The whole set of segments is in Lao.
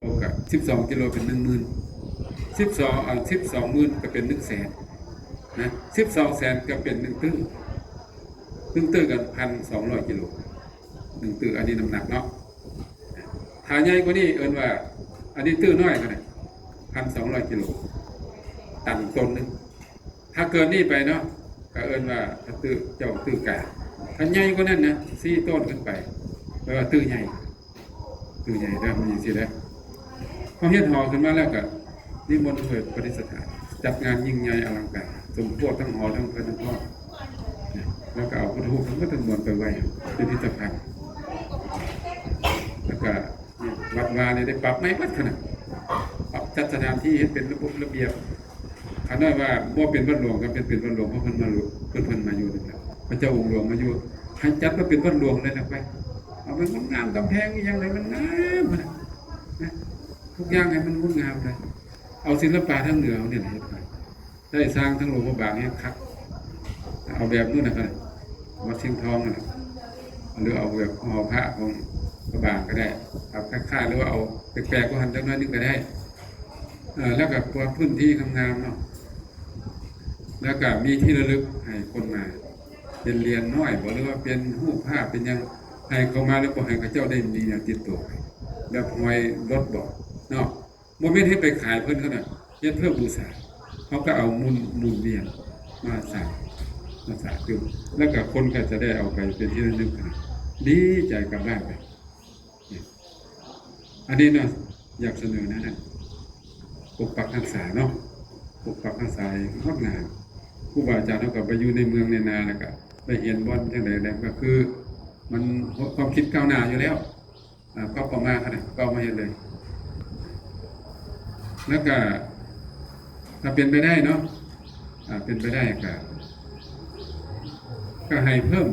ກໍສິບສອງກິໂລເປັນໜຶ່ງໝື່ນ ສິບສອງ ອັນ ສິບສອງໝື່ນກໍເປັນໜຶ່ງແສນນະ ສິບສອງແສນກໍເປັນໜຶ່ງຕື້ ໜຶ່ງຕື້ກໍພັນສອງຮ້ອຍກິໂລ ໜຶ່ງຕື້ ອັນນີ້ນ້ຳໜັກເນາະ. ຖ້າໃຫຍ່ກວ່ານີ້ເອີ້ນວ່າ ອັນນີ້ຕື້ນ້ອຍກໍໄດ້ ພັນສອງຮ້ອຍກິໂລ ຕັນໂຕນໜຶ່ງ. ຖ້າເກີນນີ້ໄປເນາະ ກໍເອີ້ນວ່າ ຖ້າຕື້ ເຈົ້າຕື້ກາງ. ຖ້າໃຫຍ່ກວ່ານັ້ນນະ ສີ່ໂຕນຂຶ້ນໄປ ແປວ່າຕື້ໃຫຍ່ ຕື້ໃຫຍ່ເດີ ມັນຈັ່ງຊີ້ເດີ. ເຮົາເຮັດຫໍຂຶ້ນມາແລ້ວກໍນິມົນເພິ່ນປະດິດສະຖານ ຈັດງານຍິ່ງໃຫຍ່ອະລັງການ ສົມໂພດທັງຫໍ ທັງເພິ່ນທັງພອນ ແລ້ວກໍເອົາພຸດທະຮູບທັງໝົດທັງມວນໄປໄວ້ພິພິທະພັນ ແລ້ວກໍ ວັດວານີ້ໄດ້ປັບໃໝ່ເບິດຂະໜາດ ປັບຈັດສະຖານທີ່ໃຫ້ເປັນລະບົບລະບຽບ. ຂະນ້ອຍວ່າບໍ່ເປັນວັດຫຼວງກໍເປັນ ເປັນວັດຫຼວງ ເພາະເພິ່ນມາ ເພິ່ນ ເພິ່ນມາຢູ່ນີ້ແຫຼະ ພະເຈົ້າອົງຫຼວງມາຢູ່ ໃຫ້ຈັດມາເປັນວັດຫຼວງເລີຍນະ ໄປ ເອົາໄປງົດງາມ ກຳແພງອີ່ຫຍັງໃດມັນງາມນະ ນະ ທຸກຢ່າງໃຫ້ມັນງົດງາມໄປ ເອົາສິລະປະທາງເໜືອເຮົານີ້ແຫຼະເຮັດໄປ. ໄດ້ສ້າງທັງຫຼວງພະບາງແຮງຄັກ ເອົາແບບນັ້ນນະ ວັດຊຽງທອງນັ້ນນະ ຫຼືເອົາແບບຫໍພະຂອງພະບາງກໍໄດ້ ເອົາຄ້າຍໆ ຫຼືວ່າເອົາແປກໆກວ່າຫັ້ນຈັກໜ້ອຍໜຶ່ງກໍໄດ້. ເອີ ແລ້ວກໍປັບພື້ນທີ່ງາມໆເນາະ ແລ້ວກໍມີທີ່ລະລຶກໃຫ້ຄົນມາ ເປັນຫຼຽນນ້ອຍບໍ ຫຼືວ່າເປັນຮູບພາບເປັນຫຍັງ ໃຫ້ເຂົາມາແລ້ວບໍ່ໃຫ້ເຂົາເຈົ້າໄດ້ມີແນວຕິດຕົວໄປ ແບບຮອຍລົດບໍເນາະ. ບໍ່ແມ່ນເຮັດໄປຂາຍເພິ່ນເທົ່ານັ້ນ ເຮັດເພື່ອບູຊາ ເຮົາກໍເອົາໝູນ ໝູນວຽນມາສ້າງ ມາສ້າງຕື່ມ ແລ້ວກໍຄົນກໍຈະໄດ້ເອົາໄປເປັນທີ່ລະນຶກ ດີໃຈກັບບ້ານໄປ. ອັນນີ້ເນາະ ຢາກສະເໜີແນວນັ້ນ ປົກປັກຮັກສາເນາະ ປົກປັກຮັກສາໃຫ້ງົດງາມ. ຄູບາອາຈານເຮົາກໍໄປຢູ່ໃນເມືອງໃນນາ ແລ້ວກໍໄດ້ເຫັນບ່ອນຈັ່ງໃດແລ້ວ ກໍຄືມັນຄວາມຄິດກ້າວໜ້າຢູ່ແລ້ວ. ອ່າ ກໍປະມານຂະໜາດເກົ່າມາເຮັດເລີຍ ແລ້ວກະຖ້າເປັນໄປໄດ້ເນາະ ອ່າ ເປັນໄປໄດ້ກະ ກະໃຫ້ເພີ່ມ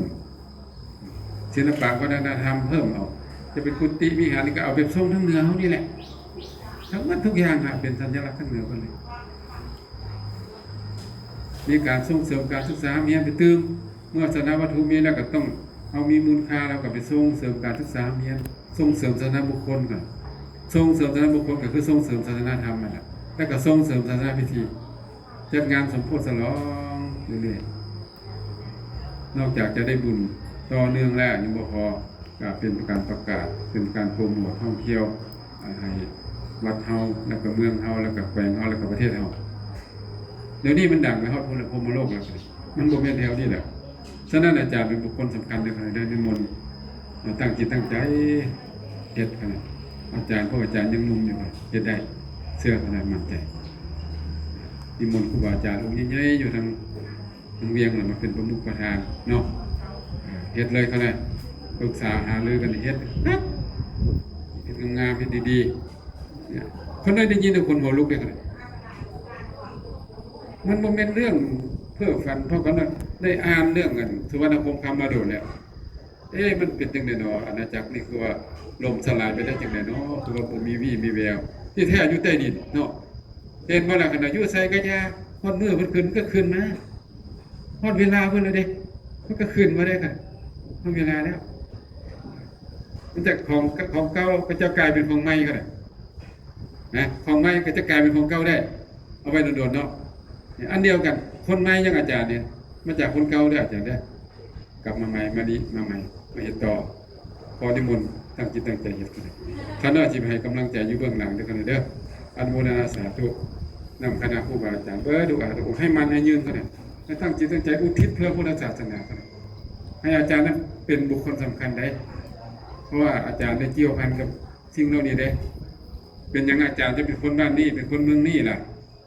ສິລະປະວັດທະນະທຳເພີ່ມເອົາ ຈະເປັນກຸຕິວິຫານນີ້ກະເອົາແບບຊົງທາງເໜືອເຮົານີ້ແຫຼະ ທັງໝົດທຸກຢ່າງຫາເປັນສັນຍະລັກທາງເໜືອເພິ່ນເລີຍ. ມີການສົ່ງເສີມການສຶກສາຮຽນໄປຕື່ມ ເມື່ອສາທາລະນະວັດຖຸມີແລ້ວກໍຕ້ອງເອົາມີມູນຄ່າ ແລ້ວກໍໄປສົ່ງເສີມການສຶກສາຮຽນ ສົ່ງເສີມສາທາລະນະບຸກຄົນກ່ອນ ສົ່ງເສີມສາທາລະນະບຸກຄົນກໍຄືສົ່ງເສີມສາທາລະນະທຳນັ້ນແຫຼະ ແລ້ວກໍສົ່ງເສີມສາທາລະນະພິທີ ຈັດງານສົມໂພດສະຫຼອງເລື້ອຍໆ ນອກຈາກຈະໄດ້ບຸນຕໍ່ເນື່ອງແລ້ວຍັງບໍ່ພໍ ກໍເປັນການປະກາດ ເປັນການໂປຣໂມດທ່ອງທ່ຽວ ອ່າ ໃຫ້ວັດເຮົາ ແລ້ວກໍເມືອງເຮົາ ແລ້ວກໍແຂວງເຮົາ ແລ້ວກໍປະເທດເຮົາ. ດຽວນີ້ມັນດັງໄປຮອດພຸ້ນລະ ພົມມະໂລກແລ້ວ ມັນບໍ່ແມ່ນແຖວນີ້ແຫຼະ. ສະນັ້ນອາຈານເປັນບຸກຄົນສຳຄັນເດີ ໃຫ້ໄດ້ນິມົນ ຕັ້ງຈິດຕັ້ງໃຈເຮັດ ອາຈານ ພວກອາຈານຍັງໜຸ່ມຢູ່ ເຮັດໄດ້ ເຊື່ອຂະໜາດໝັ້ນໃຈ. ນິມົນຄູບາອາຈານອົງໃຫຍ່ໆຢູ່ທາງ ທາງວຽງລະມາເປັນປະມຸກປະທານເນາະ ເຮັດເລີຍ ເຂົານະ ປຶກສາຫາລືກັນ ເຮັດຄັກ ເຮັດງາມໆ ເຮັດດີໆ. ຄົນໃດໄດ້ຍິນແລ້ວ ຄົນຫົວລຸກເດ້ ມັນບໍ່ແມ່ນເລື່ອງເພ້ອຝັນ ເພາະກັນໄດ້ອ່ານເລື່ອງອັນສຸວັນນະຄົງຄຳມາໂດນແລ້ວ. ເອ ມັນເປັນຈັ່ງໃດນໍ ອານາຈັກນີ້ຄືວ່າລົ້ມສະຫຼາຍໄປໄດ້ຈັ່ງໃດນໍ ຄືວ່າບໍ່ມີວີ່ມີແວວ ທີ່ແທ້ຢູ່ໃຕ້ດິນເນາະ. ເຫັນບໍ່ລະ ຄັນວ່າຢູ່ໃສກໍຢ່າ ຮອດມື້ເພິ່ນຂຶ້ນ ມັນກໍຂຶ້ນມາ ຮອດເວລາເພິ່ນແລ້ວເດ້ ມັນກໍຂຶ້ນມາເດ້ ຄັນຮອດເວລາແລ້ວ. ມັນຈາກຂອງ ຂອງເກົ່າກໍຈະກາຍເປັນຂອງໃໝ່ກໍໄດ້ນະ ຂອງໃໝ່ກໍຈະກາຍເປັນຂອງເກົ່າໄດ້ ເອົາໄວ້ດົນໆເນາະ. ອັນດຽວກັນ ຄົນໃໝ່ຢ່າງອາຈານນີ້ ມາຈາກຄົນເກົ່າເດີອາຈານເດີ ກັບມາໃໝ່ ມານີ້ມາໃໝ່ ມາເຮັດຕໍ່. ຂໍນິມົນຕັ້ງຈິດຕັ້ງໃຈເຮັດ ຂ້ານ້ອຍຊິໃຫ້ກຳລັງໃຈຢູ່ເບື້ອງຫຼັງເດີ ຂ້ານ້ອຍເດີ. ອະນຸໂມທະນາສາທຸນຳຄະນະຄູບາອາຈານເບິດທຸກອາທຸກອົງ ໃຫ້ໝັ້ນໃຫ້ຍືນ ຂ້ານ້ອຍ ໃຫ້ຕັ້ງຈິດຕັ້ງໃຈອຸທິດເພື່ອພຸດທະສາສະໜາ ຂ້ານ້ອຍ ໃຫ້ອາຈານນັ້ນເປັນບຸກຄົນສຳຄັນໃດ໋ ເພາະວ່າອາຈານໄດ້ກ່ຽວພັນກັບສິ່ງເຫຼົ່ານີ້ເດ້. ເປັນຫຍັງອາຈານຈະເປັນຄົນບ້ານນີ້ ເປັນຄົນເມືອງນີ້ລະ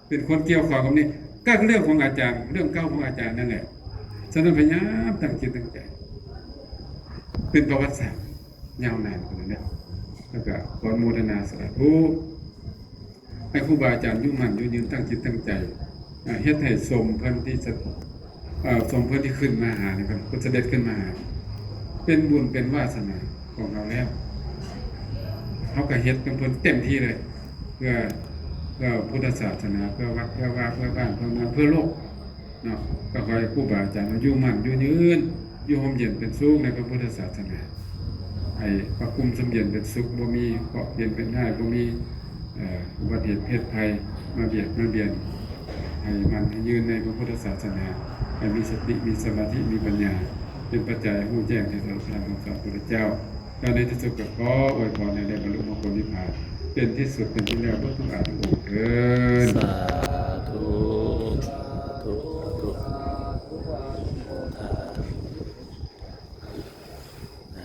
ເປັນຄົນກ່ຽວຂ້ອງກັບນີ້ ກໍເລື່ອງຂອງອາຈານ ເລື່ອງເກົ່າຂອງອາຈານນັ້ນແຫຼະ. ສະນັ້ນພະຍາຍາມຕັ້ງຈິດຕັ້ງໃຈ ເປັນປະຫວັດສາດຍາວນານຂະໜາດນັ້ນ ແລ້ວກໍຂໍອະນຸໂມທະນາສາທຸ ໃຫ້ຄູບາອາຈານຢູ່ໝັ້ນຢູ່ຍືນ ຕັ້ງຈິດຕັ້ງໃຈ ເຮັດໃຫ້ສົມເພິ່ນທີ່ ເອີ ສົມເພິ່ນທີ່ຂຶ້ນມາຫານີ້ ເພິ່ນສະເດັດຂຶ້ນມາຫາ ເປັນບຸນເປັນວາສະໜາຂອງເຮົາແລ້ວ ເຮົາກໍເຮັດນຳເພິ່ນເຕັມທີ່ເລີຍ ເພື່ອ ເພື່ອພຸດທະສາສະໜາ ເພື່ອວັດ ເພື່ອວາ ເພື່ອບ້ານ ເພື່ອເມືອງ ເພື່ອໂລກເນາະ. ກໍຂໍໃຫ້ຄູບາອາຈານເຮົາຢູ່ໝັ້ນຢູ່ຍືນ ຢູ່ຮົ່ມເຢັນເປັນສຸກໃນພະພຸດທະສາສະໜາ. ໃຫ້ພະພູມສົມເຢັນເປັນສຸກ, ບໍ່ມີເຄາະເວັນເປັນຮ້າຍ, ບໍ່ມີ ເອີ ອຸບັດເຫດເພດໄພມາບຽດມາບຽນ, ໃຫ້ໝັ້ນໃຫ້ຍືນໃນພະພຸດທະສາສະໜາ, ໃຫ້ມີສະຕິ ມີສະມາທິ ມີປັນຍາ ເປັນປັດໄຈໃຫ້ຮູ້ແຈ້ງແທງຕາມທຳຄຳສອນຂອງພະພຸດທະເຈົ້າ. ແລ້ວໃນທີ່ສຸດກໍຂໍອວຍພອນໃຫ້ໄດ້ບັນລຸມະງຄົນນິບພານ ເປັນທີ່ສຸດເປັນທີ່ແລ້ວເບິດທຸກອານທຸກອົງເທີ້ນ. ສາທຸ ສາທຸ ສາທຸ.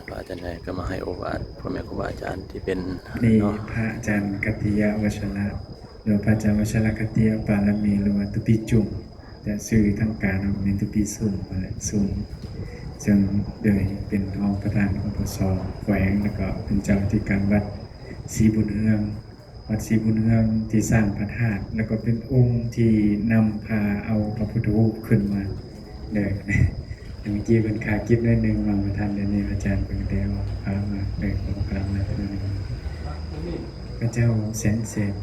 ພະອາຈານໃຫຍ່ກໍມາໃຫ້ໂອວາດພໍ່ແມ່ຄູບາອາຈານທີ່ເປັນ ນີ້ເນາະ ພະອາຈານກັດຕິຍະວັດຊະລະ ຫຼືວ່າພະອາຈານວັດຊະລະກັດຕິຍະປາລະມີ ຫຼືວ່າຕຸປີຈຸງ ແຕ່ຊື່ທາງການເຮົາແມ່ນຕຸປີສຸງຫັ້ນແຫຼະ ສຸງ ເຊິ່ງໂດຍເປັນຮອງປະທານ ອປສ ແຂວງ ແລ້ວກໍເປັນເຈົ້າອະທິການວັດສີບຸນເຮືອງ ວັດສີບຸນເຮືອງທີ່ສ້າງພະທາດ ແລ້ວກໍເປັນອົງທີ່ນຳພາເອົາພະພຸດທະຮູບຂຶ້ນມາເດີ. ເມື່ອກີ້ເພິ່ນຄາກິດໜ້ອຍໜຶ່ງ ມາບໍ່ທັນ, ດຽວນີ້ອາຈານເພິ່ນໄດ້ເອົາພາມາເດີ, ເອົາພາມາເທື່ອໜຶ່ງ. ພະເຈົ້າແສນແສບ. ສ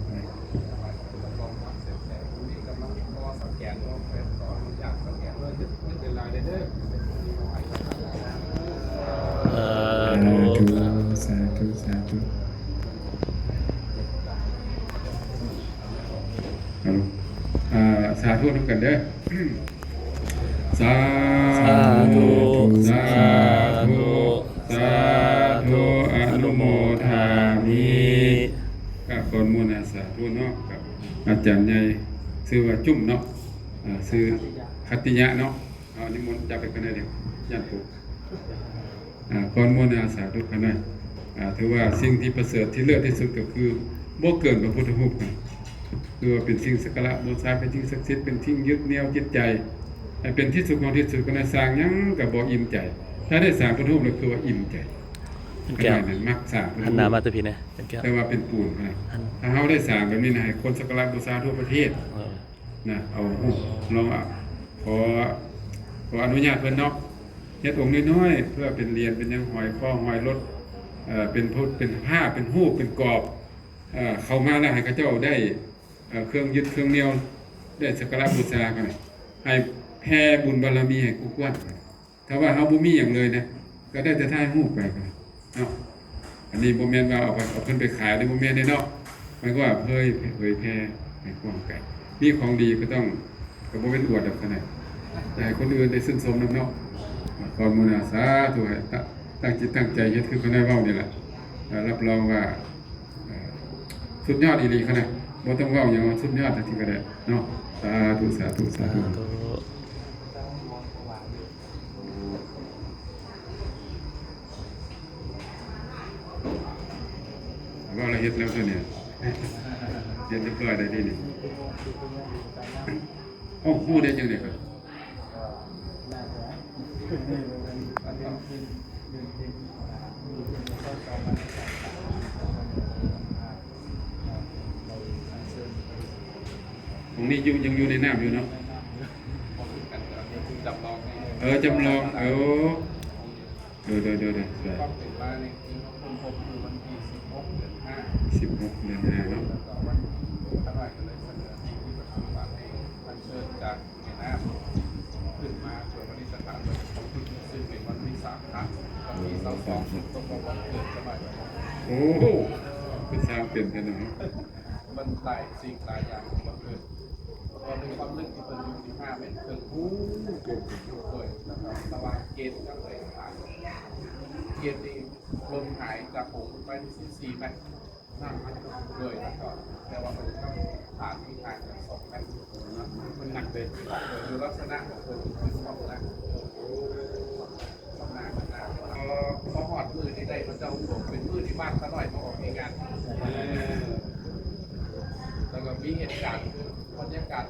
າທຸ ສາທຸ ສາທຸ. ອາ ສາທຸນຳກັນເດີ. ສາ ສາທຸ ສາທຸ ສາທຸ ອະນຸໂມທາມິ. ກາບຂໍອະນຸໂມທະນາສາທຸເນາະ ກັບອາຈານໃຫຍ່ ຊື່ວ່າຈຸ້ມເນາະ ອາ ຊື່ຂັດຕິຍະເນາະ. ເອົາ ນິມົນຈັບໄປກັນໄດ້ເດີ ຢ້ານຕົກ. ອາ ຂໍອະນຸໂມທະນາສາທຸຂະນະ. ອາ ຖືວ່າສິ່ງທີ່ປະເສີດທີ່ເລີດທີ່ສຸດກໍຄືບໍ່ເກີນພະພຸດທະຮູບນະ ຄືວ່າເປັນສິ່ງສັກກາລະບູຊາ, ເປັນສິ່ງສັກສິດ, ເປັນສິ່ງຍຶດໜຽວຈິດໃຈ ໃຫ້ເປັນທີ່ສຸດຂອງທີ່ສຸດຂະນະ. ສ້າງຫຍັງກໍບໍ່ອີ່ມໃຈ, ຖ້າໄດ້ສ້າງພະພຸດທະຮູບແລ້ວຄືວ່າອີ່ມໃຈ. ເປັນແກ້ວ ຂະນະນັ້ນມັກສ້າງພະພຸດທະຮູບ ຫັນໜ້າມາແຕ່ພີ້ແນ່ ເປັນແກ້ວ ແຕ່ວ່າເປັນປູນນະ. ຖ້າເຮົາໄດ້ສ້າງແບບນີ້ນະ ໃຫ້ຄົນສັກກາລະບູຊາທົ່ວປະເທດ ເອີ ນະ ເອົາຮູບລອງ ອາ ຂໍ ຂໍອະນຸຍາດເພິ່ນເນາະ ເຮັດອົງນ້ອຍໆ ເພື່ອເປັນຫຼຽນ ເປັນຫຍັງ ຫ້ອຍຄໍ ຫ້ອຍລົດ ເອີ ເປັນພຸດ ເປັນຜ້າ ເປັນຮູບ ເປັນກອບ ເອີ ເຂົ້າມາແລ້ວໃຫ້ເຂົາເຈົ້າໄດ້ ເອີ ເຄື່ອງຍຶດເຄື່ອງໜຽວ ໄດ້ສັກກາລະບູຊາກັນ ໃຫ້ແຜ່ບຸນບາລະມີໃຫ້ກຸກວນ. ຖ້າວ່າເຮົາບໍ່ມີຫຍັງເລີຍນະ ກໍໄດ້ແຕ່ຖ່າຍຮູບໄປເນາະ. ອັນນີ້ບໍ່ແມ່ນວ່າເອົາໄປ ເອົາເພິ່ນໄປຂາຍເດ້ ບໍ່ແມ່ນເດ້ເນາະ. ໝາຍຄວາມວ່າເຜີຍ ເຜີຍແຜ່ໃຫ້ກວ້າງໄກ. ມີຂອງດີກໍຕ້ອງ ກໍບໍ່ແມ່ນອວດດອກຂະນະ ຢາກໃຫ້ຄົນອື່ນໄດ້ຊື່ນຊົມນຳເນາະ. ຂໍອະນຸໂມທະນາສາທຸ ໃຫ້ຕະ ຕັ້ງຈິດຕັ້ງໃຈເຮັດຄືຂະນະເວົ້ານີ້ລະ. ເອີ ຮັບຮອງວ່າ ເອີ ສຸດຍອດອີ່ຫຼີຂະນະ ບໍ່ຕ້ອງເວົ້າຫຍັງ ວ່າສຸດຍອດຈັ່ງຊີ້ກໍໄດ້ເນາະ. ສາທຸ ສາທຸ ສາທຸ. ເວົ້າລະເຮັດແລ້ວຕົວນີ້ ເຮັດຮຽບຮ້ອຍໄດ້ເດນີ້. ໂອ້ ຮູ້ໄດ້ຈັ່ງໃດກໍ ຂອງນີ້ຢູ່ ຍັງຢູ່ໃນນ້ຳຢູ່ເນາະ. ເອີ ຈຳລອງ ເອີ ໂດຍ ໂດຍ ໂດຍ ໂດຍ ຄວາມເປັນມານີ້ຄືຄົ້ນພົບຢູ່ວັນທີສິບຫົກ ເດືອນຫ້າ ສິບຫົກ ເດືອນຫ້າເນາະ. ແລ້ວກໍວັນ ຂ້ານ້ອຍກໍເລີຍສະເໜີທີ່ປະຊຸມວ່າໃຫ້ອັນເຊີນຈາກແມ່ນ້ຳຂຶ້ນມາສວຍປະດິດຕະຖານ ຊຶ່ງເປັນວັນທີສາມ ວັນທີຊາວສອງ ຕົງກັບວັນເກີດສະບາຍ. ໂອ້ ເປັນຊ່າງເປັນແທ້ເນາະ. ມັນຫຼາຍສິ່ງຫຼາຍຢ່າງທີ່ບັງເກີດ ແລ້ວກໍໃນຄວາມເລິກທີ່ເພິ່ນຢູ່ສິບຫ້າແມັດເຄິ່ງ ໂອ້ ໂດຍ ແລ້ວກໍລະຫວ່າງເກດກັບໄປຖານ ເກດນີ້ລົງຫາຍຈາກໂຂງໄປສິບສີ່ແມັດ ໂດຍ ແລ້ວກໍ ແຕ່ວ່າເພິ່ນກັບຖານທີ່ຫ່າງກັນສອງແມັດ ມັນໜັກເດ້. ໂດຍ ຢູ່ລັກສະນະຂອງເພິ່ນຄືຄວາມໜັກ ພອ ພໍຮອດມື້ທີ່ໄດ້ພະເຈົ້າອົງໂຕ ເປັນມື້ທີ່ບ້ານຂ້ານ້ອຍມາອອກງານ ເອີ ແລ້ວກໍມີເຫດການ ຄືບັນຍາກາດ